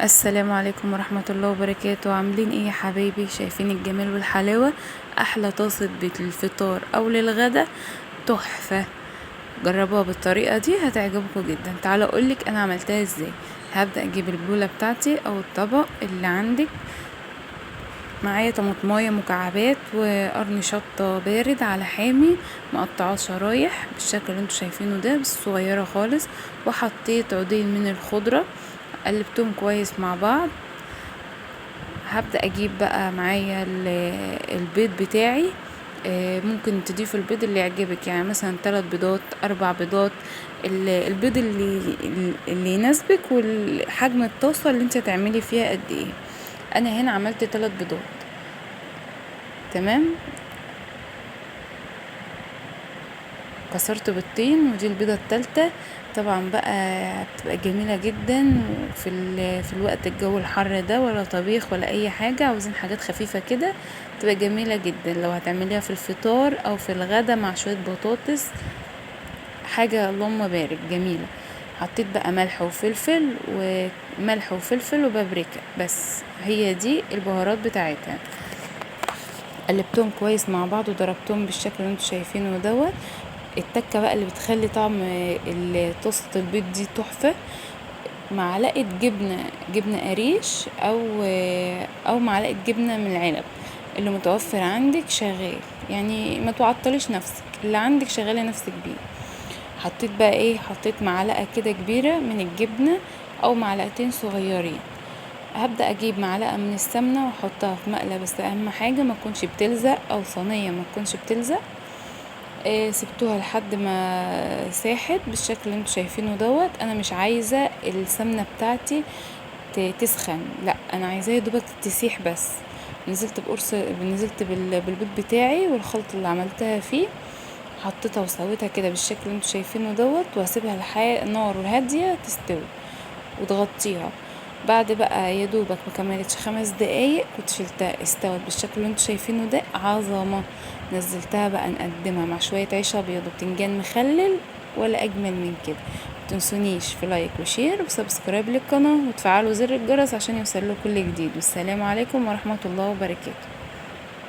السلام عليكم ورحمة الله وبركاته. عاملين ايه يا حبايبي؟ شايفين الجمال والحلاوة؟ احلى طاسة بيت للفطار او للغدا، تحفة. جربوها بالطريقة دي هتعجبكم جدا. تعالوا اقولك انا عملتها ازاي. هبدأ اجيب البولة بتاعتي او الطبق اللي عندك. معايا طماطمايه مكعبات وقرن شطة بارد على حامي مقطعاه شرايح بالشكل اللي انتوا شايفينه ده، بس صغيرة خالص. وحطيت عودين من الخضرة، قلبتهم كويس مع بعض. هبدأ اجيب بقى معايا البيض بتاعي. ممكن تضيف البيض اللي يعجبك، يعني مثلا 3 بيضات، 4 بيضات، البيض اللي يناسبك والحجم الطاسة اللي انت هتعملي فيها قد ايه. انا هنا عملت 3 بيضات. تمام، كسرت بيضتين ودي البيضة التالتة. طبعا بقى بتبقى جميلة جدا في الوقت الجو الحر ده، ولا طبيخ ولا اي حاجة، عاوزين حاجات خفيفة كده، بتبقى جميلة جدا لو هتعمليها في الفطار او في الغدا مع شوية بطاطس، حاجة اللهم بارك جميلة. حطيت بقى ملح وفلفل وملح وفلفل وبابريكا، بس هي دي البهارات بتاعتها. قلبتهم كويس مع بعض وضربتهم بالشكل اللي انتوا شايفينه دوت. التكة بقى اللي بتخلي طعم طاسة البيض دي تحفة، معلقة جبنة قريش او معلقة جبنة من العلب اللي متوفر عندك شغال، يعني ما تعطليش نفسك، اللي عندك شغالة نفسك بيه. حطيت بقى ايه؟ حطيت معلقة كده كبيرة من الجبنة او معلقتين صغيرين. هبدأ اجيب معلقة من السمنة واحطها في مقلة، بس اهم حاجة ما تكونش بتلزق، او صينية ما تكونش بتلزق. سبتوها لحد ما ساحت بالشكل اللي انتوا شايفينه دوت. انا مش عايزة السمنة بتاعتي تسخن، لا انا عايزاها يا دوبك تسيح بس. نزلت بقرص، نزلت بالبيض بتاعي والخلطة اللي عملتها فيه، حطيتها وسويتها كده بالشكل اللي انتوا شايفينه دوت، وهسيبها لحد نار هادية تستوي وتغطيها. بعد بقى يا دوبك ما كملتش 5 دقايق كنت شلتها، استوت بالشكل اللي انتوا شايفينه ده، عظمة. نزلتها بقى نقدمها مع شوية عيش ابيض وبتنجان مخلل، ولا اجمل من كده. متنسونيش في like و share و subscribe للقناة، وتفعلوا زر الجرس عشان يوصل لكم كل جديد. والسلام عليكم ورحمة الله وبركاته.